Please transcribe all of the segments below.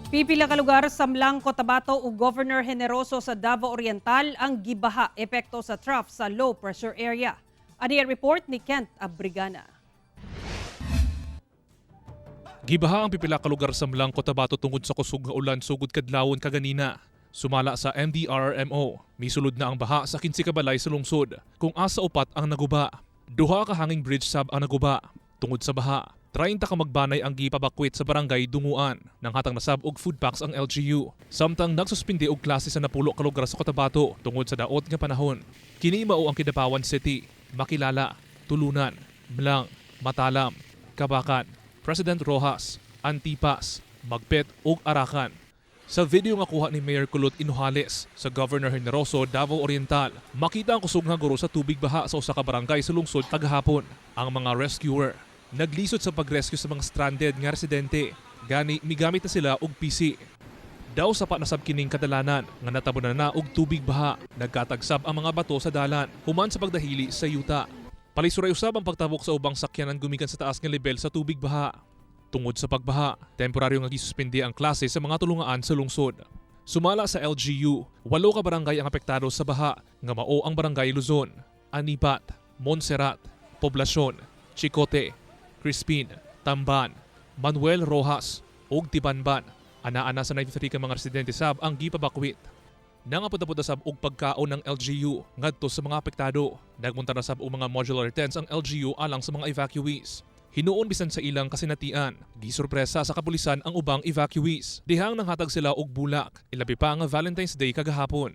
Pipila ka lugar sa M'lang, Cotabato ug Governor Generoso sa Davao Oriental ang gibaha epekto sa trough sa low pressure area. Ani ang report ni Kent Abrigana. Gibaha ang pipila ka lugar sa M'lang, Cotabato tungod sa kusog nga ulan sugod kadlawon kaganina. Sumala sa MDRRMO, misulod na ang baha sa 15 ka balay sa lungsod, kung asa upat ang naguba. Duha ka hanging bridge sab ang naguba. Tungod sa baha, 30 ka magbanay ang gipabakwit sa barangay Dunguan. Nanghatag na sab og food packs ang LGU. Samtang nagsuspindi og klase sa napulo ka lugar sa Cotabato tungod sa daot nga panahon. Kini mao ang Kidapawan City, Makilala, Tulunan, M'lang, Matalam, Kabacan, President Roxas, Antipas, Magpet ug Arakan. Sa video nga kuha ni Mayor Kulot Inojales sa Governor Generoso, Davao Oriental, makita ang kusog nga guro sa tubig baha sa usa ka barangay sa lungsod kagahapon. Ang mga rescuer naglisod sa pag-rescue sa mga stranded nga residente. Gani migamit na sila og PC. Daw sapa na sab kining kadalanan nga natabunan na og tubig baha. Nagkatagsab ang mga bato sa dalan human sa pagdahili sa yuta. Palisuray usab ang pagtabok sa ubang sakyanan gumikan sa taas nga level sa tubig baha. Tungod sa pagbaha, temporaryo nga gisuspende ang klase sa mga tulungaan sa lungsod. Sumala sa LGU, walo ka barangay ang apektado sa baha nga mao ang Barangay Luzon, Anipat, Montserrat, Poblacion, Chicote, Crispin, Tamban, Manuel Rojas ug Tibanban. Ana-ana sa 93 ka mga residente sab ang gipabakwit. Nangapod-apod na sab og pagkaon ng LGU ngadto sa mga apektado. Nagmunta na sab og mga modular tents ang LGU alang sa mga evacuees. Hinuon bisan sa ilang kasinatian, gisorpresa sa kapulisan ang ubang evacuees. Dihang nanghatag sila og bulak, ilabi pa nga Valentine's Day kagahapon.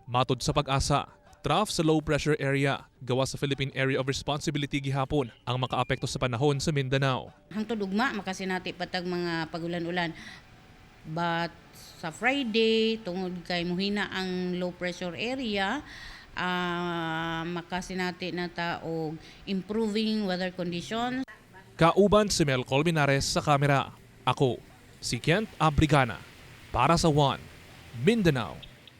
Matod sa PAGASA, trough sa low pressure area gawa sa Philippine Area of Responsibility gihapon ang makaapekto sa panahon sa Mindanao. Hangtod ugma makasinati pa tag mga pagulan-ulan. But sa Friday, tungod kay muhina ang low pressure area, makasinati na ta og improving weather conditions. Kauban si Mel Colmenares sa kamera. Ako, si Kent Abrigana. Para sa One, Mindanao.